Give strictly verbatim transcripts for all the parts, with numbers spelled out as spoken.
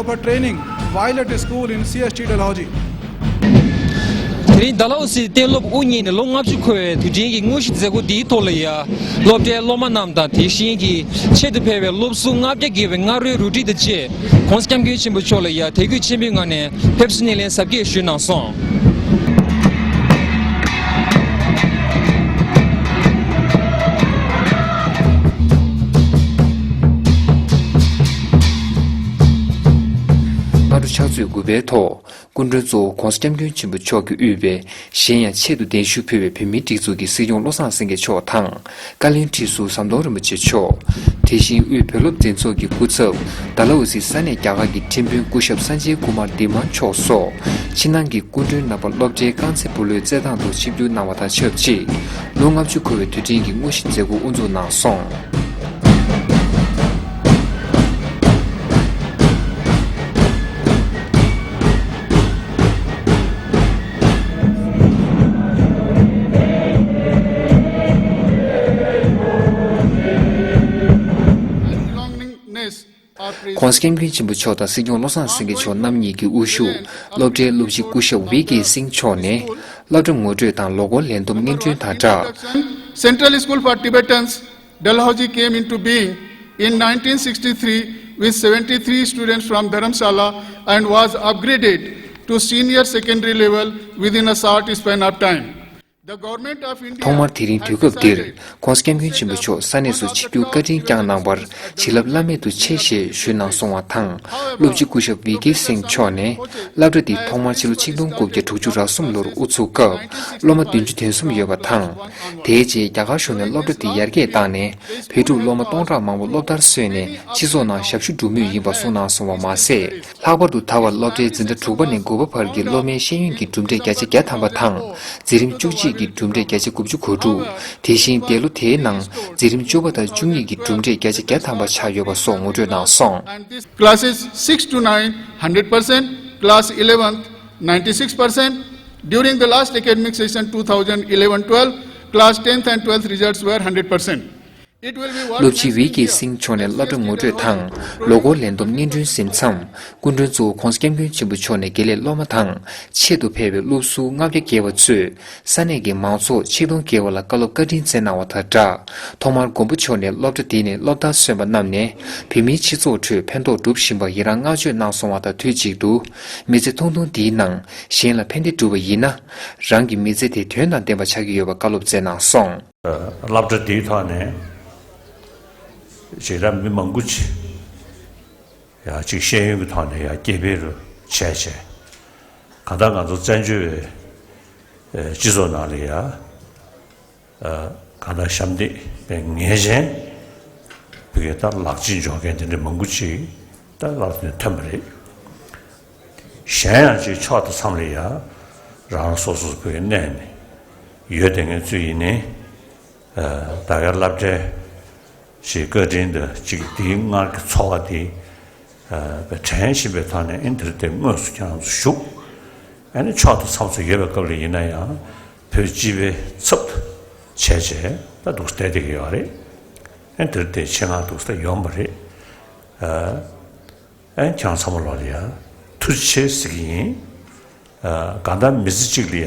for training while at a school in C S T Dalhousie. དེ་རིང་ཌལ་ཧོ་སི་གཏན་སློབ་དབུ་བརྙེས་ནས་ལོ་ལྔ་བཅུ་འཁོར་བའི་དུས་དྲན་གྱི་དངོས་གཞི་མཛད་སྒོ་འདིའི་ཐོག་ལ་ཡ། སློབ་གྲྭའི་སློབ་མ་རྣམས་དང་དེ་བཞིན་གྱི་ཆེད་དུ་ཕེབས་པའི་སློབ་ཟུར་ལྔ་བརྒྱ་བརྒལ་བའི་རྔ་རོལ་རུ་སྒྲིག་དང་བཅས། ྋགོང་ས་ྋསྐྱབས་མགོན་ཆེན་པོ་མཆོག་ལ་ཡ་དད་གུས་ཆེན་པོའི་ངང་ནས་ཕེབས་བསུ་སྣེ་ལེན་གཟབ་རྒྱས་ཞུས་གནང་སོང་། སྔ་དྲོ་ཕྱག་ཚོད་དགུ་པའི་ཐོག་སྐུ་མགྲོན་གཙོ་བོ་ྋགོང་ས་ྋསྐྱབས་མགོན་ཆེན་པོ་མཆོག་གིས་དབུས་པའི་གཞན་ཡང་ཆེད་དུ་གདན་ཞུ་ཕུལ་བའི་བོད་མིའི་སྒྲིག་འཛུགས་ཀྱི་སྲིད་སྐྱོང་བློ་བཟང་སེང་གེ་མཆོག་དང་། བཀའ་བློན་ཁྲི་ཟུར་ཟམ་གདོང་རིན་པོ་ཆེ་མཆོག་དེ་བཞིན་དབུས་བོད་སློབ་འཛིན་ཚོགས་ཀྱི་སྐུ་ཚབ། ཌལ་ཧོ་སི་ས་གནས་རྒྱ་གར་གྱི་ཁྲིམས་དཔོན་སྐུ་ཞབས་སན་ཇེ་ཀུ་མར་དི་མན་མཆོག་སོགས། ཕྱི་ནང་གི་སྐུ་མགྲོན་རྣམ་པ་སློབ་གྲྭའི་རྐང་རྩེད་སྤོ་ལོའི་རྩེད་ཐང་དུ་ཆིབས་བསྒྱུར་གནང་བ་དང་ཆབས་ཅིག་ལོ་ལྔ་བཅུ་འཁོར་བའི་དུས་དྲན་གྱི་དངོས་གཞི་མཛད་སྒོ་དབུ་འཛུགས་གནང་སོང་། ྋགོང་ས་ྋསྐྱབས་མགོན་ཆེན་པོ་མཆོག་དང་སྲིད་སྐྱོང་བློ་བཟང་སེང་གེ་མཆོག་རྣམ་གཉིས་ཀྱི་དབུ་བཞུགས་སློབ་གྲྭའི་སློབ་སྤྱི་སྐུ་ཞབས་ཝི་ཀེ་སིང་མཆོག་ནས་སློབ་གྲྭ་ངོ་སྤྲོད་དང་ལོ་འཁོར་ལས་བསྡོམས་སྙན་སྒྲོན་དང་སྦྲགས། Central School for Tibetans, Dalhousie came into being in nineteen sixty-three with seventy-three students from Dharamshala and was upgraded to senior secondary level within a short span of time. The government of India ཐོག་མར་དེ་རིང་དུས་སྐབས་འདིར་ྋགོང་ས་ྋསྐྱབས་མགོན་ཆེན་པོ་མཆོག་ས་གནས་སུ་ཆིབས་བསྒྱུར་བཀའ་དྲིན་བསྐྱངས་གནང་བར་བྱིན་རླབས་བླ་མེད་དུ་ཆེ་ཞེས་ཞུས་གནང་སོང་བ་དང་། སློབ་སྤྱི་སྐུ་ཞབས་ཝི་ཀེ་སིང་མཆོག་ནས་སློབ་གྲྭ་འདི་ཐོག་མར་ཕྱི་ལོ་ཆིག་སྟོང་དགུ་བརྒྱ་དྲུག་ཅུ་རེ་གསུམ་ལོར་དབུ་ཚུགས་སྐབས་སློབ་མ་བདུན་ཅུ་དོན་གསུམ་ཡོད་པ་དང་། དེའི་རྗེས་རྒྱ་གར་གཞུང་ནས་སློབ་གྲྭ་འདི་ཡར་རྒྱས་བཏང་ནས་བོད་ཕྲུག་སློབ་མ་སྟོང་ཕྲག་མང་པོ་སློབ་མཐར་སོན་ནས་སྤྱི་ཚོགས་ནང་ཞབས་ཞུ་སྒྲུབ་མུས་ཡིན་པ་གསུངས་གནང་སོང་བ་མ་ཟད། ལྷག་པར་དུ་ད་བར་སློབ་གྲྭའི་འཛིན་གྲྭ་དྲུག་པ་ནས་དགུ་པ་བར་གྱི་སློབ་མའི་ཤེས་ཡོན་གྱི་གྲུབ་འབྲས་བརྒྱ་ཆ་བརྒྱ་ཐམ་པ་དང་། འཛིན་རིམ་བཅུ་གཅིག་གི་གྲུབ་འབྲས་བརྒྱ་ཆ་དགུ་བཅུ་གོ་དྲུག་དེ་བཞིན་འདས་ལོ་དེའི་ནང་འཛིན་རིམ་བཅུ་པ་དང་བཅུ་གཉིས་ཀྱི་གྲུབ་འབྲས་བརྒྱ་ཆ་བརྒྱ་ཐམ་པ་ཆགས་ཡོད་པ་སོགས་ངོ་སྤྲོད་གནང་སོང་། Classes six to nine, hundred percent, class eleventh, ninety-six percent. During the last academic session two thousand eleven twelve, class tenth and twelfth results were hundred percent. སློབ་སྤྱི་ཝི་ཀེ་སིང་མཆོག་ནས་སློབ་གྲྭ་ངོ་སྤྲོད་དང་ལོ་འཁོར་ལས་བསྡོམས་སྙན་སྒྲོན་ཟིན་མཚམས། སྐུ་མགྲོན་གཙོ་བོ་ྋགོང་ས་ྋསྐྱབས་མགོན་ཆེན་པོ་མཆོག་ནས་དགེ་ལས་སློབ་མ་དང་ཆེད་དུ་ཕེབས་པའི་སློབ་ཟུར་ལྔ་བརྒྱ་བརྒལ་བ་གཙོས་ས་གནས་ཀྱི་མང་ཚོགས་ཆིག་སྟོང་བརྒལ་བ་ལ་བཀའ་སློབ་བཀའ་དྲིན་སྩལ་གནང་བ་དང་སྦྲགས། ཐོག་མར་མགོན་པོ་མཆོག་ནས་སློབ་གྲྭ་འདི་ནས་སློབ་མཐར་སོན་པ་རྣམས་ནས་བོད་མིའི་སྤྱི་ཚོགས་ཁྲོད་ཕན་ཐོགས་སྒྲུབ་བཞིན་པར་ཡི་རངས་བསྔགས་བརྗོད་གནང་སོང་བ་དང་དུས་གཅིག་ཏུ། མི་ཚེ་ཐུང་ཐུང་འདིའི་ནང་གཞན་ལ་ཕན་བདེ་བསྒྲུབས་པ་ཡིན་ན། རང་གི་མི་ཚེ་དེ་དོན་དང་ལྡན་པ་ཆགས་ཀྱི་ཡོད་པ་བཀའ་སློབ་སྩལ་གནང་སོང་། སློབ་གྲྭ་འདིའི་ཐོག་ནས་ཇི་ལྟར་མི་མང་པོ་ཅིག་ཡང་ཅིག་ཤེས་ཡོན་གྱི་ཐོག་ནས་ཡང་སྐྱེ་འཕེལ་རུ་བྱས་བྱས། གང་ལྟར་ང་ཚོ་བཙན་བྱོལ་བའི་སྤྱི་ཚོགས་ནང་ལ་ཡང་གང་ལྟར་ཞབས་འདེགས་པའི་ངེས་ཅན་བོད་ཀྱི་ད་ལག་རྗེས་འཇོག་མཁན་དེ་འདྲ་མང་པོ་ཅིག་ད་ལག་ནས་ཐོན་པ་རེད། གཞན་ཡང་ཅིག་ཕྱོགས་དང་མཚམས་ལ་ཡང་རང་རང་སོ་སོ་བོད་ཀྱི་གནས་ནས་ཡོད་བསྡད་མཁན་ཚོ་ཡིན་ནའི། ད་གའི་སློབ་གྲྭའི་ཞིག་བཀའ་དྲིན་དང་གཅིག་དེའི་སྔར་གྱི་འཚོ་བ་དེ་དྲན་བཞིན་པའི་ཐོག་ནས་ཨེ་འདིར་དེ་དངོས་སུ་ཁྱེད་རང་ཚོ་བཞུགས། ཨ་ནི་ཕྱོགས་དང་མཚམས་སུ་ཡོད་པའི་སྐབས་ལ་ཡིན་ན་ཡང་བོད་སྤྱི་པའི་ཚབ་ཏུ་བྱས་བྱས་ད་འདུག་བསྡད་བསྡད་ཀྱི་ཡོད་རེད། ཨ་འདིར་དེ་ཆེད་མངགས་འདུག་ད་ཡོང་བ་རེད། ཨ་ཁྱེད་རང་ཚང་མ་ལོག་ལ་ཡ་ཐུགས་རྗེ་ཆེ་ཟེར་གྱི་ཡིན། གང་ལྟར་མི་ཚེ་གཅིག་ལ་ཡ་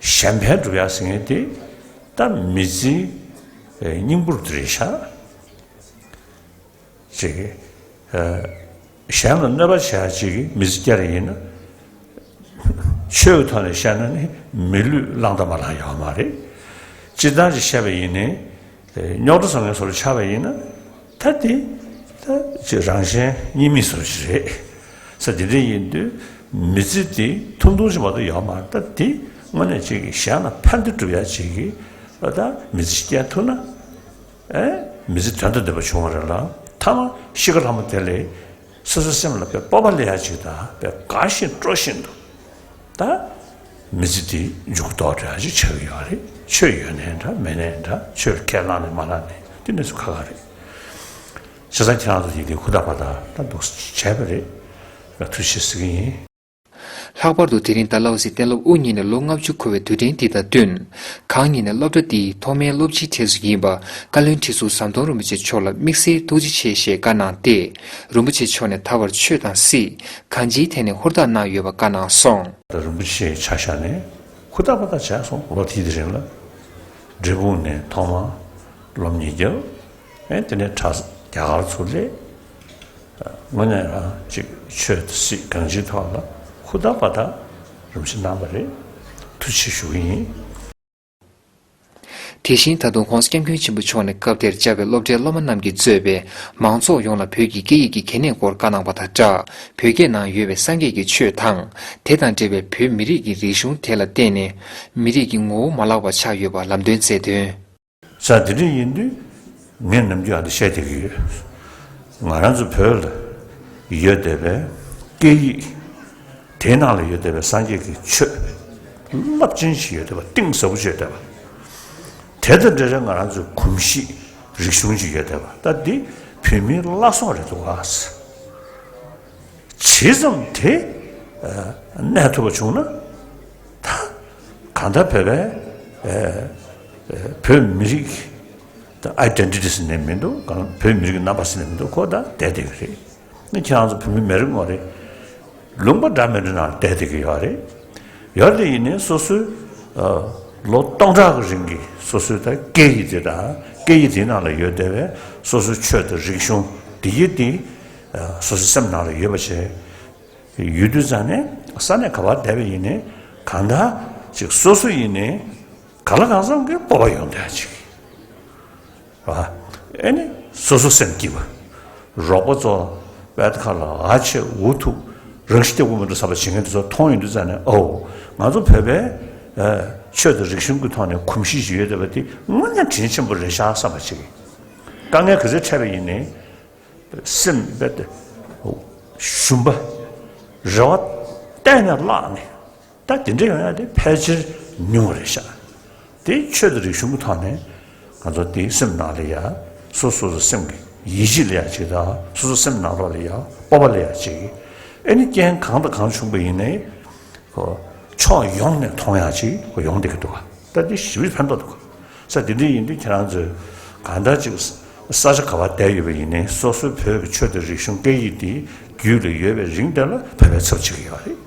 གཞན་ཕན་སྒྲུབ་ཡ་ཟེར་མཁན་དེ་ད་མི་ཚེའི་སྙིང་པོ་དེ་རེད་ཤག་ཅིག་གཞན་ལ་གནོད་པ་བྱེད་ཡ་ཅིག་གི་མི་ཚེ་བསྐྱལ་ཡིན་ན། ཆོས་ཀྱི་ཐོག་ནས་བཤད་ན་ནི་མི་ལུས་བླངས་དང་མ་བླངས་ཡོད་མ་རེད། སྤྱིར་བཏང་ཅིག་བཤད་པ་ཡིན་ནའི། རྙོག་དྲ་བཟོ་མཁན་བཟོ་འདྲ་ཆགས་པ་ཡིན་ན། ད་དེ་ད་ཅིག་རང་གཞན་གཉིས་མེད་བཟོ་འདྲ་ཅིག་རེད། ས་དེ་འདྲ་ཡིན་དུས་མི་ཚེ་དེ་ཐུང་ཐུང་ཅིག་མ་གཏོགས་ཡོད་མ་རེད། ད་དེ་དངོས་གནས་ཅིག་གཞན་ལ་ཕན་བདེ་སྒྲུབ་ཡ་ཅིག་གི་ད་མི་ཚེ་སྐྱེལ་ཐུབ་ན། ཨེ། མི་ཚེ་དོན་དང་ལྡན་པ་བྱུང་བ་རེད་ལ། ཐ་མ་ཤི་ཁ་ལྷ་མོ་དེ་ལས་སོ་སོའི་སེམས་ལ་དཔེ་སྤོབས་པ་སླེབས་ཡ་ཅིག་དང་དཔེ་དགའ་བཞིན་སྤྲོ་བཞིན་དུ་ད་མི་ཚེ་འདི་མཇུག་རྫོགས་འགྲོ་ཡ་ཅིག་ཆགས་ཀྱི་ཡོད་རེད། ཆོས་ཡོད་ནའི་འདྲ་མེད་ནའི་འདྲ་ཆོས་ལ་ཁས་བླངས་ནས་མ་བླངས་ནས་དེ་གནས་ཚུལ་ཁག་ཁག་རེད། བྱས་ཙང་ཁྱེད་རང་ཚོ་ཡིན་དེ་ཧུར་ཐག་བར་ཐག་ད་འདུག་བྱས་པ་རེད། ཐུགས་རྗེ་ཆེ་ཟེར་གྱི་ཡིན། ལྷག་པར་དུ་དེ་རིང་ཌལ་ཧོ་སི་གཏན་སློབ་དབུ་བརྙེས་ནས་ལོ་ལྔ་བཅུ་འཁོར་བའི་དུས་དྲན་འདི་དང་བསྟུན། གང་ཉིད་ནས་སློབ་གྲྭ་འདིའི་ཐོག་མའི་སློབ་སྤྱིའི་གྲས་སུ་ཡིན་པ་བཀའ་བློན་ཁྲི་ཟུར་ཟམ་གདོང་རིན་པོ་ཆེ་མཆོག་ལ་དམིགས་བསལ་ཐུགས་རྗེ་ཆེ་ཞེས་བཀའ་གནང་སྟེ། རིན་པོ་ཆེ་མཆོག་ནས་ད་བར་ཆོས་དང་སྲིད་གང་ཅིའི་ཐད་ནས་ཧུར་ཐག་གནང་ཡོད་པ་བཀའ་གནང་སོང་། རིན་པོ་ཆེའི་ཆ་བཞག་ནས་ཧུར་ཐག་པ་ཐག་བྱས་སོང་། ལོ་དེའི་རིང་ལ་འབྲས་སྤུངས་ནས་ཐོག་མར་སློབ་གཉེར་བརྒྱབ། ཨེ་དེ་ནས་གྲྭ་རྒྱ་གར་ཚུར་སླེབས། དངོས་གནས་རང་ཅིག་ཆོས་དང་སྲིད་གང་ཅིའི་ཐོག་ལ་ཧུར་ཐག་པ་ཐག་རིམ་བཞིན་གནང་བ་རེད། ཐུགས་རྗེ་ཆེ་ཞུ་གི་ཡིན། དེ་བཞིན་ད་དུང་༸གོང་ས་༸སྐྱབས་མགོན་ཆེན་པོ་མཆོག་ནས་སྐབས་དེར་བཅར་བའི་སློབ་གྲྭའི་སློབ་མ་རྣམས་ཀྱིས་གཙོས་པའི་མང་ཚོགས་ཡོངས་ལ་བོད་ཀྱི་སྐད་ཡིག་གི་གལ་གནད་སྐོར་བཀའ་གནང་བ་དང་སྦྲགས། བོད་སྐད་ནང་ཡོད་པའི་སངས་རྒྱས་ཀྱི་ཆོས་དང་། དེ་དང་འབྲེལ་བའི་བོད་མི་རིགས་ཀྱི་རིག་གཞུང་དེ་ལ་བརྟེན་ནས་མི་རིགས་ཀྱི་ངོ་བོ་མ་བརླག་པ་ཆགས་ཡོད་པ་ལམ་སྟོན་སྩལ་དོན། ས་དེ་འདྲ་ཡིན་དུས་ངས་ནམ་རྒྱུན་ཨ་འདི་བཤད་བསྡད་ཀྱི་ཡོད། ང་རང་ཚོ་བོད་ལ་ཡོད་བསྡད་པའི་སྐད་ཡིག་དེའི་ནང་ལ་ཡོད་བསྡད་པའི་སངས་རྒྱས་ཀྱི་ཆོས་རླབས་ཆེན་ཞིག་ཡོད་བསྡད་པ། གཏིང་ཟབ་པོ་ཅིག་ཡོད་བསྡད་པ། དེ་དང་འབྲེལ་བའི་ང་རང་ཚོའི་གོམས་གཤིས་རིག་གཞུང་ཅིག་ཡོད་བསྡད་པ། ད་འདི་བོད་མིའི་བླ་སྲོག་རེད་འདུག་ག། ཇི་ཙམ་དེ་གནས་ཐུབ་པ་བྱུང་ན། ད་གང་ལྟར་བོད་པའི་བོད་མི་རིགས་ཨའི་ཌེན་ཊི་ཊི་ཟེར་ནས་མི་འདུག། གང་བོད་མི་རིགས་རྣམ་པ་ཟེར་ནས་མི་འདུག། ཁོ་ད་བསྡད་བསྡད་ཀྱི་རེད། ནི་ཁྱེད་རང་ཚོ་བོད་མི་མི་རེ་ངོ་རེ་ལུང་པ་འདྲ་མི་འདྲ་ནང་བསྡད་བསྡད་ཀྱི་ཡོད་རེད། ཡོད་དེ་ཡིན་ནའི་སོ་སོའི་ལོ་སྟོང་ཕྲག་གི་རིང་གི་སོ་སོའི་ད་སྐད་ཡིག་དེ་དང་སྐད་ཡིག་དེའི་ནང་ལ་ཡོད་བསྡད་པའི་སོ་སོའི་ཆོས་དང་རིག་གཞུང་དེ་ཡིག་དེ་སོ་སོའི་སེམས་ནང་ལ་ཡོད་པ་བྱས། ཡོད་དུས་ཙང་ནས་ས་གནས་ག་པར་བསྡད་པ་ཡིན་ནའི་གང་ལྟར་ཅིག་སོ་སོ་ཡིན་ནའི་གང་ལ་གང་འཚམ་གྱི་སྤོབས་པ་ཡོང་བསྡད་ཅིག་རེད་བ། ཨེ་ནི་སོ་སོ་སེམས་སྐྱིད་པ། རོགས་པ་ཚོ་པད་ཁ་ལ་ཨ་ཆེ་འུ་ཐུག་རང་ཤི་སྟེགས་བུ་མི་འགྲོ་བསམ་པ་བྱེད་མཁན་དེ་ཚོ་མཐོང་ཡོང་དུས་ཙང་ནས། ཨོ། ང་ཚོ་བོད་པའི་ཆོས་དང་རིག་གཞུང་གི་ཐོག་ནས་གོམས་གཤིས་ཤིག་ཡོད་བསྡད་པ་དེ་དངོས་གནས་དྲིན་ཆེན་པོ་རེད་ཤག་བསམ་པ་ཅིག། དཀའ་ངལ་ག་ཚོད་འཕྲད་པ་ཡིན་ནའི། སེམས་རྦད་དེ་ཞུམ་པ། རེ་བ་གཏན་ནས་བརླག་ནས། ད་དེ་འདྲ་ཡོང་ཡ་དེ་ཕལ་ཆེར་ཉུང་བ་རེད་ཤག། དེ་ཆོས་དང་རིག་གཞུང་གི་ཐོག་ནས་ང་ཚོ་དེའི་སེམས་ནང་ལ་ཡ་སོ་སོ་སོ་སེམས་ཀྱི་ཡིད་ཆེས་སླེབས་ཡ་ཅིག་དང་། སོ་སོ་སེམས་ནང་ལོགས་ལ་ཡ་སྤོབས་པ་སླེབས་ཡ་ཅིག། ཨེ་ནི་རྐྱེན་གང་དང་གང་བྱུང་པ་ཡིན་ནའི་ཁོ་ཕྱོགས་ཡོངས་ནས་མཐོང་ཡག་ཅིག་ཁོ་ཡོང་བསྡད་ཀྱི་འདུག་ག། ད་འདི་ཞེ་པོ་ཕན་ཐོགས་འདུག་ག། ས་དེ་འདྲ་ཡིན་དུས་ཁྱེད་རང་ཚོས་གང་ལྟར་ཅིག་ས་ཆ་ག་པར་བསྡད་ཡོད་པ་ཡིན་ནའི་སོ་སོའི་བོད་ཀྱི་ཆོས་དང་རིག་གཞུང་སྐད་ཡིག་འདི་རྒྱུད་ལ་ཡོད་པའི་རིང་དེ་ལ་བོད་པའི་ཚབ་བྱེད་ཀྱི་ཡོད་རེད།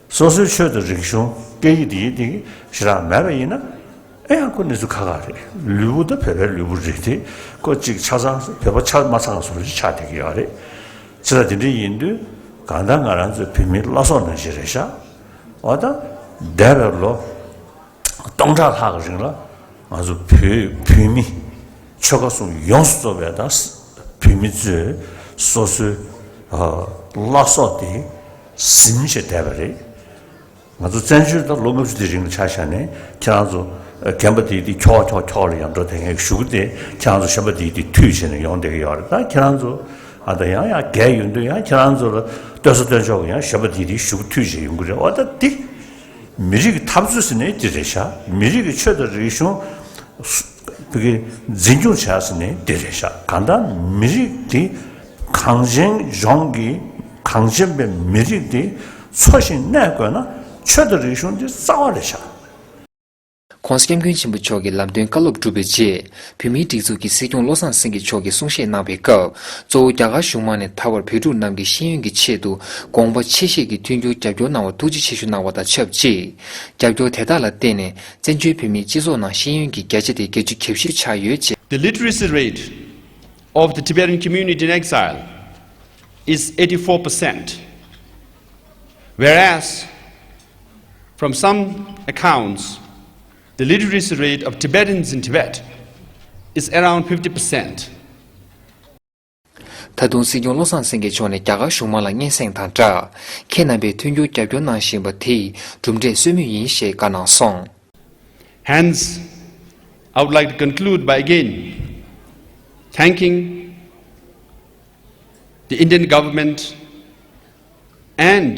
སོ་སོའི་ཆོས་དང་རིག་གཞུང་སྐད་ཡིག་འདི་ཡིན་འདི་ཞེ་དྲག་མེད་པ་ཡིན་ན། ཨེ་ཡང་ཁོ་གནས་ཚུལ་ཁག་ཁག་རེད། ལུས་པོ་ད་བོད་པའི་ལུས་པོ་རེད་དེ། ཁོ་གཅིག་ཆ་ཚང་བོད་པ་ཆ་མ་ཚང་བཟོ་འདྲ་ཅིག་ཆགས་བསྡད་ཀྱི་ཡོད་རེད། ཅི་ལ་དེ་འདྲ་ཡིན་དུས་གང་ལྟར་ང་རང་ཚོའི་བོད་མིའི་བླ་སྲོག་ནང་བཞིན་རེད་ཤག། འོ་ད་འདས་པའི་ལོ་སྟོང་ཕྲག་ལྷག་གི་རིང་ལ་ང་ཚོ་བོད་བོད་མི་ཆོལ་ཁ་གསུམ་ཡོངས་སུ་རྫོགས་པའི་ད་བོད་མི་ཚོས་སོ་སོའི་བླ་སྲོག་དེ་ཟིན་བྱས་བསྡད་པ་རེད། ང་ཚོ་བཙན་བྱོལ་ད་ལོ་ལྔ་བཅུ་དེའི་རིང་ལ་ཆ་བཞག་ནས་ཁྱེད་རང་ཚོ་རྒན་པ་དེ་དེ་ཁྱོག་ཁྱོག་ཁྱོག་ལ་ཡང་འགྲོ་བསྡད་མཁན་གཞུག་གུ་དེ་ཁྱེད་རང་ཚོ་གཞོན་པ་དེ་དེ་མཐུད་བྱས་ནས་ཡོང་བསྡད་ཀྱི་ཡོད་རེད། ད་ཁྱེད་རང་ཚོ་ཨ་ད་ཡང་ཡང་རྒས་ཡོང་དུས་ཡང་ཁྱེད་རང་ཚོ་ལ་ལྟོས་ས་ལྟོས་འཇོག་གི་ཡང་གཞོན་པ་དེ་དེ་གཞུག་གུ་མཐུད་བྱས་ཡོང་གི་རེད། འོ་ད་འདི་མི་རིགས་ཀྱི་འཐབ་རྩོད་ཟེར་ནས་འདི་རེད་ཤག། མི་རིགས་ཀྱི་ཆོས་དང་རིག་གཞུང་བོད་ཀྱི་འཛིན་སྐྱོང་བྱ་ཟེར་ནས་འདི་རེད་ཤག། གང་ལྟར་མི་རིགས་འདི་གངས་ཅན་ལྗོངས་ཀྱི་གངས་ཅན་པའི་མི་རིགས་འདི་འཚོ་ཞིང་གནས་དགོས་ན་ཆོས་དང་རིག་གཞུང་འདི་རྩ་བ་རེད་ཤག། ༸གོང་ས་༸སྐྱབས་མགོན་ཆེན་པོ་མཆོག་གི་ལམ་སྟོན་བཀའ་སློབ་གྲུབ་པའི་རྗེས། བོད་མིའི་སྒྲིག་འཛུགས་ཀྱི་སྲིད་སྐྱོང་བློ་བཟང་སེང་གེ་མཆོག་གིས་གསུང་བཤད་གནང་བའི་སྐབས། གཙོ་བོ་རྒྱ་གར་གཞུང་མང་ནས་ད་བར་བོད་ཕྲུག་རྣམས་ཀྱི་ཤེས་ཡོན་གྱི་ཆེད་དུ་དགོངས་པ་ཆེ་བཞེས་ཀྱིས་མཐུན་འགྱུར་རྒྱབ་སྐྱོར་གནང་བར་ཐུགས་རྗེ་ཆེ་ཞུ་གནང་བ་དང་ཆབས་ཅིག། རྒྱབ་སྐྱོར་དེ་དག་ལ་བརྟེན་ནས་བཙན་བྱོལ་བོད་མིའི་སྤྱི་ཚོགས་ནང་ཤེས་ཡོན་གྱི་བརྒྱ་ཆ་དེ་བརྒྱད་ཅུ་གྱ་བཞི་ཆགས་ཡོད་ཅེས། The literacy rate of the Tibetan community in exile is eighty-four percent, whereas, from some accounts, the literacy rate of Tibetans in Tibet is around fifty percent. ད་དུང་སྲིད་སྐྱོང་བློ་བཟང་སེང་གེ་མཆོག་ནས་རྒྱ་གར་གཞུང་མང་ལ་སྙན་སེང་དང་སྦྲགས། ཁྱེད་རྣམ་པས་མཐུན་འགྱུར་རྒྱབ་སྐྱོར་གནང་བཞིན་པ་དེ་ཡི་གྲུབ་འབྲས་སོན་མུས་ཡིན་ཞེས་བཀའ་གནང་སོང་། Hence, I would like to conclude by again thanking the Indian government and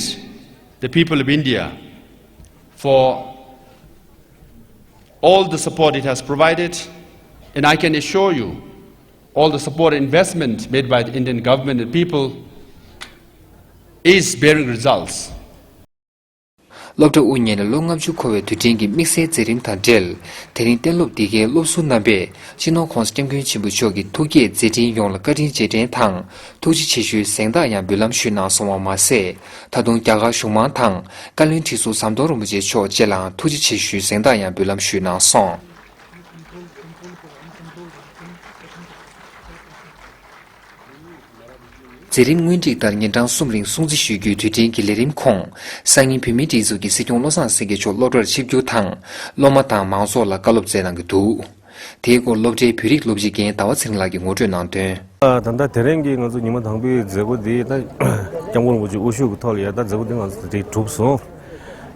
the people of India for all the support it has provided, and I can assure you, all the support and investment made by the Indian government and people is bearing results. སློབ་གྲྭ་དབུ་བརྙེས་ནས་ལོ་ལྔ་བཅུ་འཁོར་བའི་དུས་དྲན་གྱི་དམིགས་བསལ་མཛད་རིམ་དང་འབྲེལ། དེ་རིང་གཏན་སློབ་འདི་གའི་སློབ་ཟུར་རྣམ་པས་སྤྱི་ནོར་༸གོང་ས་༸སྐྱབས་མགོན་ཆེན་པོ་མཆོག་གི་ཐུགས་བསྐྱེད་མཛད་འཕྲིན་ཡོངས་ལ་བཀའ་དྲིན་རྗེས་དྲན་དང་། ཐུགས་རྗེ་ཆེ་ཞུའི་གཟེངས་རྟགས་ཡང་འབུལ་ལམ་ཞུས་གནང་སོང་བ་མ་ཟད། ད་དུང་རྒྱ་གར་གཞུང་མང་དང་བཀའ་བློན་ཁྲི་ཟུར་ཟམ་གདོང་རིན་པོ་ཆེ་མཆོག་བཅས་ལའང་ཐུགས་རྗེ་ཆེ་ཞུའི་གཟེངས་རྟགས་ཡང་འབུལ་ལམ་ཞུས་གནང་སོང་། མཛད་རིམ་སྔོན་སྒྲིག་ལྟར་ཉིན་གྲངས་གསུམ་རིང་སྲུང་བརྩི་ཞུ་རྒྱུའི་དུས་དྲན་གྱི་ལས་རིམ་ཁོངས། སང་ཉིན་བོད་མིའི་སྒྲིག་འཛུགས་ཀྱི་སྲིད་སྐྱོང་བློ་བཟང་སེང་གེ་མཆོག་སློབ་གྲྭར་ཆིབས་བསྒྱུར་དང་། སློབ་མ་དང་མང་ཚོགས་ལ་བཀའ་སློབ་སྩལ་གནང་གི་འདུག་དེའི་སྐོར་སློབ་གྲྭའི་བོད་རིགས་སློབ་སྤྱི་རྒན་ཟླ་བ་ཚེ་རིང་ལགས་ཀྱིས་ངོ་སྤྲོད་གནང་དོན། ད་ལྟ་དེ་རིང་གི་ང་ཚོ་ཉི་མ་དང་པོའི་མཛད་སྒོ་འདི་ད་སྐྱབས་མགོན་རིན་པོ་ཆེའི་དབུ་བཞུགས་ཀྱི་ཐོག་ལ་ཡ་ད་མཛད་སྒོ་འདི་ང་ཚོ་དེ་གྲུབ་སོང་།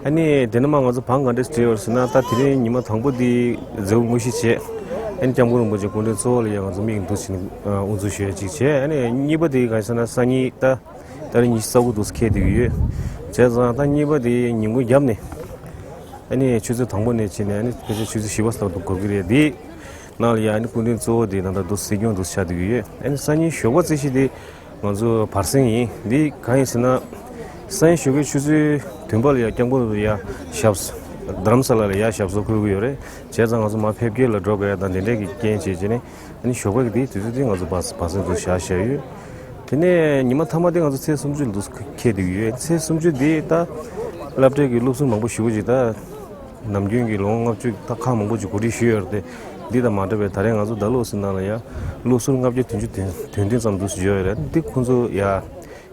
ཨ་ནི་དེ་ནས་མ་ང་ཚོ་བང་ག་འདྲས་བྲིས་ཡོད་ཟེར་ན། ད་དེ་རིང་ཉི་མ་དང་པོ་འདི་མཛད་སྒོ་དངོས་གཞི་བྱས། ཨ་ནི་སྐྱབས་མགོན་རིན་པོ་ཆེ་སྐུ་ཕྲེང་གཙོ་བོ་ལ་ཡ་ང་ཚོ་མིག་འདུག་ཕྱིན་དབུ་འཛུགས་ཞུ་ཡ་གཅིག་བྱས། ཨ་ནི་གཉིས་པ་དེ་ག་རེ་ཟེར་ན། སང་ཉིན་ད་ད་རིང་ཉི་ཤུ་རྩ་དགུ་འདུག་འཁེལ་བསྡད་ཀྱི་ཡོད། བྱས་ཙང་ད་གཉིས་པ་དེ་ཉིན་གུང་རྒྱབ་ནས། ཨ་ནི་ཆུ་ཚོད་དང་པོ་ནས་བྱས་ནས་ཨ་ནི་ཕལ་ཆེར་ཆུ་ཚོད་བཞི་པ་ཙམ་དུ་འགོར་གྱི་རེད། དེ་ནང་ལ་ཡ་ཨ་ནི་སྐུ་མགྲོན་གཙོ་བོ་དེ་ད་ལྟ་འདུག་སྲིད་སྐྱོང་འདུག་ཆགས་བསྡད་ཀྱི་ཡོད། ཨ་ནི་སང་ཉིན་ཞོགས་པ་རྩིས་གཞི་དེ་ང་ཚོ་བར་གསེང་ཡིན། འདི་གང་ཡིན་ཟེར་ན། སང་ཉིན་ཞོགས་ཀའི་ཆུ་ཚོད་བདུན་པ་ལ་ཡ་སྐྱབས་མགོན་ཡ་ཞབས་རྡ་རམ་ས་ལ་ལ་ཡ་ཞབས་སོར་འཁོད་ཀྱི་ཡོད་རེད། བྱས་ཙང་ང་ཚོ་མར་ཕེབས་སྐྱེལ་ལ་འགྲོ་དགོས་ཡ་དང་དེ་འདྲས་ཀྱི་རྐྱེན་བྱས་བྱས་ནས། ཨ་ནི་ཞོགས་པ་གི་དེའི་དུས་ཚོད་དེ་ང་ཚོ་བར་བར་གསེང་དུ་བཞག་བཞག་ཡོད། དེ་ནས་ཉི་མ་མཐའ་མ་དེ་ང་ཚོ་ཚེས་སུམ་ཅུ་ལ་འདུག་འཁེལ་བསྡད་ཀྱི་ཡོད། ཚེས་སུམ་ཅུ་དེ་ད་སློབ་གྲྭའི་གི་སློབ་ཟུར་མང་པོ་ཞེ་པོ་ཅིག་ད་ནམ་རྒྱུན་གྱི་ལོ་ངོ་ལྔ་བཅུ་ད་ཁག་མང་པོ་ཅིག་གོ་སྒྲིག་ཞུས་ཡོད་རེད་དེ། འདི་དང་མ་འདྲ་བའི་ད་རེས་ང་ཚོ་ཟླ་ལོ་ཟེར་ནང་ལ་ཡ་སློབ་ཟུར་ལྔ་བརྒྱ་བདུན་ཅུ་དོན་དོན་བདུན་ཙམ་འདུག་སེ་འབྱོར་ཡོད་རེད། འདི་ཁོང་ཚོ་ཡ།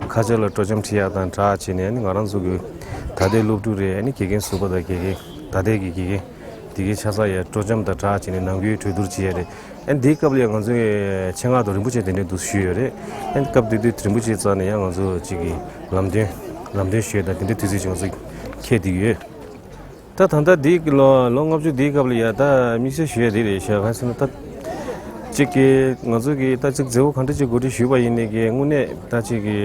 ཁ་ཆེ་ལ་སྤྲོ་འཆམ་ཁྲིད་ཡག་དང་སྦྲགས་བྱས་ནས། ཨ་ནི་ང་རང་ཚོ་གི་ད་ལྟའི་སློབ་ཕྲུག་རེད། ཨ་ནི་དགེ་རྒན་ཟུར་པ་དང་དགེ་རྒན་ད་ལྟའི་གི་དགེ་རྒན་དེ་གའི་ཆ་ཚང་ཡ་སྤྲོ་འཆམ་དང་སྦྲགས་བྱས་ནས་ནང་ཁུལ་གྲོས་བསྡུར་བྱེད་ཡ་རེད། ཨ་ནི་དེའི་སྐབས་ལ་ཡང་ང་ཚོས་ཆེད་མངགས་དང་རིན་པོ་ཆེ་དེ་འདྲས་འདུག་ཞུས་ཡོད་རེད། ཨ་ནི་སྐབས་དེ་དུས་རིན་པོ་ཆེའི་རྩ་ནས་ཡང་ང་ཚོ་གཅིག་གི་ལམ་སྟོན་ལམ་སྟོན་ཞུས་དང་དེ་འདྲས་དུས་ཚོད་ཅིག་ང་ཚོ་འཁེལ་བསྡད་ཀྱི་ཡོད། ད་ད་ལྟ་འདིའི་ལོ་ལོ་ལྔ་བཅུ་འདིའི་སྐབས་ལ་ཡ་ད་དམིགས་བསལ་ཞུ་ཡ་འདི་རེད་ཤག་གང་ཟེར་ན། ད་གཅིག་གི་ང་ཚོ་གི་ད་གཅིག་མཛད་སྒོ་གང་འདྲ་ཅིག་གོ་སྒྲིག་ཞུས་པ་ཡིན་ནའི་གི་དངོས་གནས་ད་གཅིག་གི་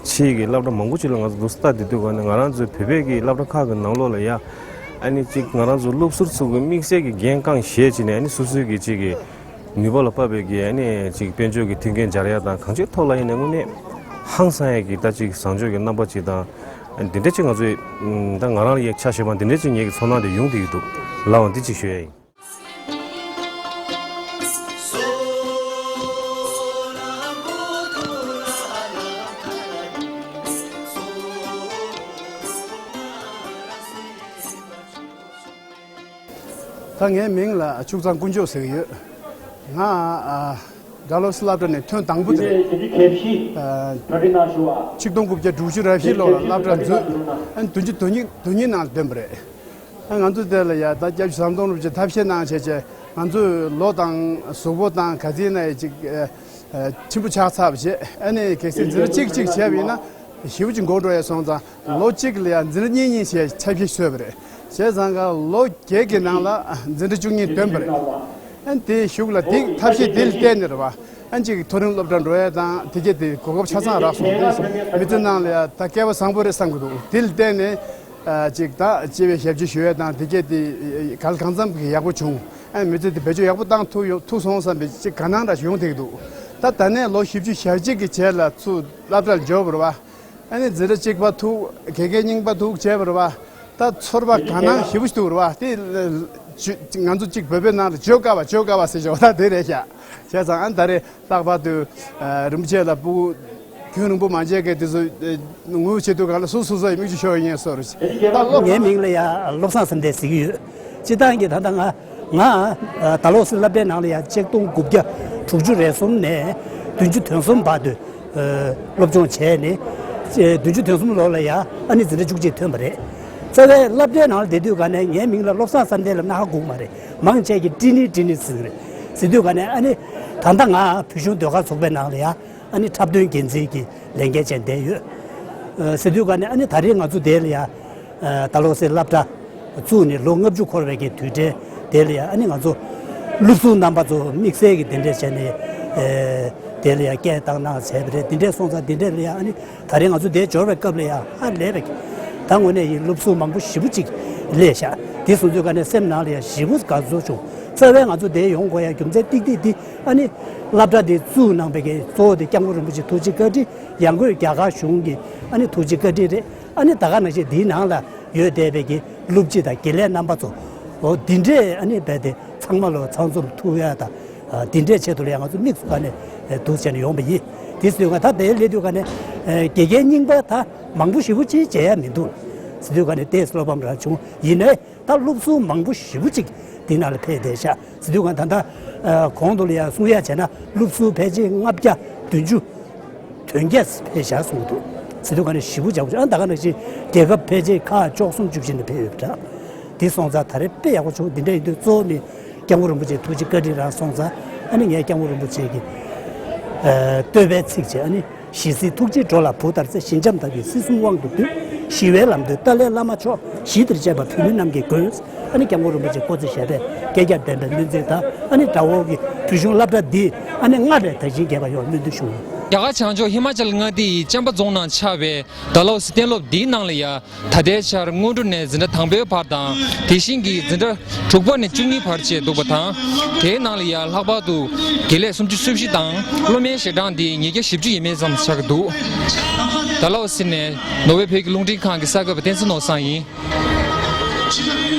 ཕྱིའི་གི་སློབ་གྲྭ་མང་པོ་ཅིག་ལ་ང་ཚོ་འདུག་སེ་ལྟ་བསྡད་དུས་ག་ནས་ང་རང་ཚོའི་བོད་པའི་གི་སློབ་གྲྭ་ཁག་གི་ནང་ལོགས་ལ་ཡ་ཨ་ནི་གཅིག་ང་རང་ཚོ་སློབ་ཟུར་ཚོ་གི་དམིགས་བསལ་གི་འགན་རྐང་བཞེས་བྱས་ནས། ཨ་ནི་སོ་སོའི་གི་གཅིག་གི་ནུས་པ་ལ་དཔག་པའི་གི་ཨ་ནི་ཅིག་དཔལ་འབྱོར་གྱི་མཐུན་རྐྱེན་སྦྱར་ཡ་དང་གང་ཅིའི་ཐོག་ལ་ཡིན་ནའི་དངོས་གནས་ཧང་སང་ཡ་གི་ད་ཅིག་བཟང་སྤྱོད་ཀྱི་རྣམ་པ་ཅིག་དང་། ཨ་ནི་འདི་འདྲ་ཅིག་ང་ཚོས་ད་ང་རང་ལ་ཡ་ཆ་བཞག་པ་འདི་འདྲ་ཅིག་ངེད་ཀྱི་ཚོར་སྣང་དེ་ཡོང་བསྡད་ཀྱི་འདུག་ལབ་པ་འདི་ཅིག་ཞུ་ཡ་ཡིན། ད་ངའི་མིང་ལ་ཕྱུག་ཚང་དཀོན་མཆོག་ཟེར་གྱི་ཡོད། ང་ཨ་ཌལ་ཧོ་སི་སློབ་གྲྭ་ནས་ཐོན་དང་པོ་དེ་རེད། ཨ་ཆིག་སྟོང་དགུ་བརྒྱ་དྲུག་ཅུ་རེ་བཞི་ལོ་ལ་སློབ་གྲྭ་འཛུལ། ཨ་བདུན་ཅུ་དོན་གཉིས་དོན་གཉིས་ནང་ལ་ཐོན་པ་རེད། ཨ་ང་ཚོ་དེ་ལ་ཡ་ད་སྐྱབས་རྗེ་ཟམ་གདོང་རིན་པོ་ཆེ་ཐབས་ཤེས་གནང་བྱས་བྱས། ང་ཚོས་ལོ་དང་གཟུགས་པོ་དང་ག་ཚད་ན་ཡ་ཅིག་ཨ་ཨ་ཆེན་པོ་ཆགས་ཚར་བ་བྱས། ཨ་ནི་གལ་སྲིད་འཛིན་གྲྭ་གཅིག་གཅིག་བྱས་པ་ཡིན་ན་ཞེ་པོ་ཅིག་འགོར་འགྲོ་ཡ་སོང་ཙང་། ལོ་གཅིག་ལ་ཡང་འཛིན་གྲྭ་གཉིས་གཉིས་བྱས་ཆ་ཕྱེ་བཟོས་པ་རེད། བྱས་ཙང་ཀ་ལོ་བརྒྱད་ཀྱི་ནང་ལ་འཛིན་གྲྭ་བཅུ་གཉིས་ཐོན་པ་རེད། ཨ་ནི་དེའི་གཞུག་ལ་དེ་ཐབས་ཤེས་དེ་ལ་བརྟེན་ནས་རེད་བ། ཨ་ནི་གཅིག་མཐོ་རིམ་སློབ་གྲྭ་འགྲོ་ཡ་དང་དེ་གྱད་དེ་གོ་སྐབས་ཆ་ཚང་རག་སོང་། དེ་མི་ཚེ་ནང་ལ་ཡ་ད་སྐལ་བ་བཟང་པོ་རེད་བསམ་གྱི་འདུག་དེ་ལ་བརྟེན་ནས་ཨ་གཅིག་ད་སྤྱི་པའི་ཞབས་ཕྱི་ཞུ་ཡ་དང་དེ་གྱད་དེ་ག་ལ་གང་འཚམ་གྱི་ཡག་པོ་བྱུང་། ཨ་ནི་མི་ཚེ་དེ་བེད་སྤྱོད་ཡག་པོ་བཏང་ཐུབ་ཡོད་ཐུབ་སོང་བསམ་པའི་གཅིག་དགའ་སྣང་འདྲ་ཞིག་ཡོང་བསྡད་ཀྱི་འདུག་ད་ད་ནས་ལོ་བཞི་བཅུ་ཞེ་གཅིག་གི་རྗེས་ལ་ཚུར་སློབ་གྲྭར་འབྱོར་བ་རེད་བ། ཨ་ནི་འཛིན་གྲྭ་གཅིག་པ་ཐུག་དགེ་རྒན་རྙིང་པ་ཐུག་བྱས་པ་རེད་བ། ད་ཚོར་བ་དགའ་སྣང་ཞེ་པོ་ཞིག་འདུག་རེད་བ། དེ་ལ་ང་ཚོ་གཅིག་བོད་པའི་ནང་ལ་བརྗོད་དཀའ་བ་བརྗོད་དཀའ་བ་ཟེར་ཆོག་ད་དེ་རེད་ཤག་བྱས་ཙང་ཨ་ནི་ད་རེས་ལྷག་པར་དུ་རིན་པོ་ཆེ་ལ་སྤུ་གུ་རྒྱུན་རིང་པོ་མ་མཇལ་མཁན་དེ་ཚོ་ངུ་བྱེད་དུས་གང་ལ་སོ་སོ་སོ་ཡི་མིག་ཆུ་ཤོར་ཡིན་སོ་རེད། ངའི་མིང་ལ་ཡ་བློ་བཟང་བསམ་གཏན་ཟེར་གྱི་ཡོད། སྤྱིར་བཏང་གི་ད་ལྟ་ང་ང་ད་ལོ་སི་སློབ་གྲྭའི་ནང་ལ་ཡ་ཆིག་སྟོང་དགུ་བརྒྱ་དྲུག་ཅུ་རེ་གསུམ་ནས་བདུན་ཅུ་དོན་གསུམ་བར་དུ། ཨ་སློབ་སྦྱོང་བྱས་ནས། ཨ་བདུན་ཅུ་དོན་གསུམ་ལོ་ལ་ཡ་ཨ་ནི་འཛིན་གྲྭ་བཅུ་གཅིག་ཐོན་པ་རེད། རྩ་བའི་སློབ་གྲྭའི་ནང་ལ་བསྡད་དུས་ག་ནས་ངའི་མིང་ལ་བློ་བཟང་བསམ་གཏན་ལབ་ན་ཧ་གོ་གི་མ་རེད། མང་ཆེ་གིས་ཀྲི་ནི་ཀྲི་ནི་ཟེར་གི་རེད། ཟེར་དུས་ག་ནས་ཨ་ནི་ད་ལྟ་ང་བོད་གཞུང་ཟློས་གར་ཚོགས་པའི་ནང་ལ་ཡ་ཨ་ནི་འཁྲབ་སྟོན་འགན་འཛིན་གྱི་ལས་འགན་བྱས་བསྡད་ཡོད། ཨ་ཟེར་དུས་ག་ནས་ཨ་ནི་ད་རེས་ང་ཚོ་དེ་ལ་ཡ་ཨ་ད་ལོ་སི་སློབ་གྲྭ་བཙུགས་ནས་ལོ་ལྔ་བཅུ་འཁོར་བའི་གི་དུས་དྲན་དེ་ལ་ཡ་ཨ་ནི་ང་ཚོ་སློབ་ཟུར་རྣམ་པ་ཚོ་དམིགས་བསལ་གྱི་དེ་འདྲས་བྱས་ནས་ཨེ་དེ་ལ་ཡ་སྐད་བཏང་གནང་བྱས་པ་རེད། དེ་འདྲས་སོང་ཙང་དེ་འདྲས་ལ་ཡ་ཨ་ནི་ད་རེས་ང་ཚོ་འདིར་འབྱོར་བའི་སྐབས་ལ་ཡ་ཧ་ལས་པའི་ད་དངོས་གནས་ཡིན་སློབ་ཟུར་མང་པོ་ཞེ་པོ་ཅིག་སླེབས་ཤག་དེ་སོང་ཙང་ག་ནས་སེམས་ནང་ལ་ཡ་ཞེ་པོ་དགའ་ཚོར་བྱུང་། རྩ་བའི་ང་ཚོ་འདིར་ཡོང་དགོས་ཡ་རྒྱུ་མཚན་ཏིག་ཏིག་འདི་ཨ་ནི་སློབ་གྲྭ་འདི་བཙུགས་གནང་བའི་གི་གཙོ་བོ་དེ་སྐྱབས་མགོན་རིན་པོ་ཆེ་ཐུགས་རྗེ་བཀའ་དྲིན། ཡང་སྒོས་རྒྱ་གར་གཞུང་གི་ཨ་ནི་ཐུགས་རྗེ་བཀའ་དྲིན་རེད། ཨ་ནི་ད་ག་ནང་བཞིན་འདིའི་ནང་ལ་ ཡོད་བསྡད་པའི་གི་སློབ་སྤྱི་དང་དགེ་ལས་རྣམ་པ་ཚོ། འོ་འདི་འདྲས་ཨ་ནི་རྦད་དེ་ཚང་མ་ལོ་ཚང་འཛོམས་ཐུབ་ཡ་དང་། འདི་འདྲས་ཆེད་དུ་ལ་ཡ་ང་ཚོ་དམིགས་སུ་བཀར་ནས་འདུག་བྱས་ནས་ཡོང་པ་ཡིན། དེ་སོང་ཙང་ད་དེ་སླེབས་དུས་ག་ནས་དགེ་རྒན་རྙིང་པ་ད་མང་པོ་ཞེ་པོ་ཅིག་མཇལ་ཡ་མི་འདུག་ཟེར་དུས་ག་ནས་ཏོག་ཙམ་བློ་ཕམ་རང་བྱུང་། ཡིན་ནའི་ད་སློབ་ཟུར་མང་པོ་ཞེ་པོ་ཅིག་འདི་ནང་ལ་ཕེབས་བསྡད་ཤག་ཟེར་དུས་ག་ནས་ད་ལྟ་གོང་དུ་ལ་ཡ་གསུང་ཡ་བྱས་ན་སློབ་ཟུར་ཕལ་ཆེར་ལྔ་བརྒྱ་བདུན་ཅུ་དོན་བརྒྱད་ཕེབས་བཞག་གསུངས་འདུག་ཟེར་དུས་ག་ནས་ཞེ་པོ་ཅིག་ཡག་པོ་བྱུང་། ཨ་ད་ག་ནང་བཞིན་རྒྱལ་ཁབ་ཕལ་ཆེར་ཁག་བཅུ་གསུམ་བཅུ་བཞི་ནས་ཕེབས་ཡོད་པ་འདྲ། དེ་སོང་ཙང་ད་རེས་དཔེ་ཡག་པོ་བྱུང་། འདི་འདྲ་ཡིན་དུས་གཙོ་བོ་ནི་སྐྱབས་མགོན་རིན་པོ་ཆེའི་ཐུགས་རྗེ་བཀའ་དྲིན་རང་སོང་ཙང་། ཨ་ནི་ངས་སྐྱབས་མགོན་རིན་པོ་ཆེ་གི་ཨ་བསྟོད་པའི་ཚིག་བཅས། ཨ་ནི་ཞི་བསིལ་ཐུགས་རྗེའི་འགྲོ་ལ་བུ་ལྟར་བརྩེ། ཞི་འཇམ་དག་གིས་སྲིད་གསུམ་དབང་དུ་བསྡུས། ཞི་བའི་ལམ་སྟོན་ཏཱ་ལའི་བླ་མ་མཆོག་ཞི་བདེར་གཅེས་པ་བོད་མི་རྣམས་ཀྱི་མགོན། ཨ་ནི་སྐྱབས་མགོན་རིན་པོ་ཆེ་སྐུ་ཚེ་ཞབས་པད་བསྐལ་བརྒྱར་བརྟན་པའི་སྨོན་ཚིག་དང་། ཨ་ནི་དགྲ་བོ་གི་བོད་གཞུང་སློབ་གྲྭ་འདི་ཨ་ནི་སྔར་ལས་དར་ཞིང་རྒྱས་པ་ཡོང་སྨོན་འདུན་ཞུ། རྒྱ་གར་བྱང་ཕྱོགས་ཧི་མ་ཅལ་མངའ་སྡེ་ཡི་ཅམ་པ་རྫོང་ནང་ཆགས་པའི་ཌལ་ཧོ་སི་གཏན་སློབ་འདིའི་ནང་ལ་ཡ། ད་ལྟའི་ཆར་སྔོན་འགྲོ་ནས་འཛིན་གྲྭ་དང་པའི་བར་དང་། དེ་བཞིན་གྱི་འཛིན་གྲྭ་དྲུག་པ་ནས་བཅུ་གཉིས་བར་བཅས་འདུག་པ་དང་། དེའི་ནང་ལ་ཡང་ལྷག་པར་དུ་དགེ་ལས་སུམ་ཅུ་སོ་བཞི་དང་སློབ་མའི་ཞལ་གྲངས་དེ་ཉིས་བརྒྱ་བཞི་བཅུ་ཡས་མས་ཙམ་ཆགས་ཀྱི་འདུག་ཌལ་ཧོ་སི་ནས་ནོར་ཝེ་བོད་ཀྱི་རླུང་འཕྲིན་ཁང་གི་གསར་འགོད་པ་བསྟན་འཛིན་ནོར་བཟང་ཡིན།